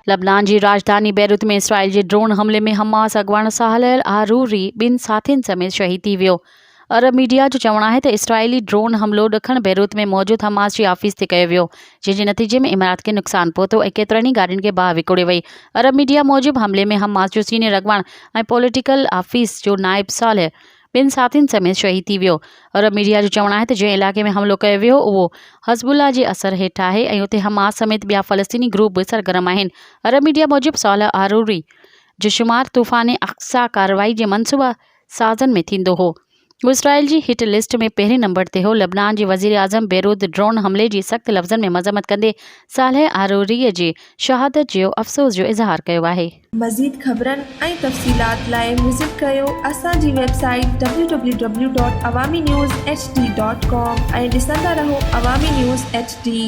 لبنان جي راڄڌاني بيروت ۾ اسرائيل جي ڊرون حملي ۾ حماس اڳواڻ صالح العاروري ٻن ساٿين سميت شهيد ٿي ويو. عرب ميڊيا جو چوڻ آهي ته اسرائيلي ڊرون حملو ڏکڻ بيروت ۾ موجود حماس جي آفيس تي ڪيو ويو، جنهن جي نتيجي ۾ عمارت کي نقصان پهتو ۽ ڪيترن ئي گاڏين کي باهه وڪوڙي وئي. عرب ميڊيا موجب حملي ۾ حماس جو سينيئر اڳواڻ ۽ پوليٽيڪل آفيس جو نائب صالح ٻن ساٿين سميت شهيد ٿي ويو. عرب ميڊيا جو چوڻ آهي ته جنهن علائقي ۾ حملو ڪيو ويو اهو حزب الله جي اثر هيٺ آهي ۽ اتي حماس سميت ٻيا فلسطيني گروپ به سرگرم آهن. عرب ميڊيا موجب صالح عاروري جو شمار طوفان اقصيٰ ڪارروائي جي منصوبه سازن ۾ ٿيندو هو. هو اسرائيل جي هٽ لسٽ ۾ پهرين نمبر تي هو. لبنان جي وزيراعظم بيروت ڊرون حملي جي سخت لفظن ۾ مذمت ڪندي صالح عاروري جي شهادت جو افسوس جو اظهار ڪيو آهي. مزيد خبرن ۽ تفصيلات لاء وزٽ ڪريو اسان جي website W W W dot Awami news H D dot com ۽ ڏسندا رهو عوامي نيوز ايڇ ڊي.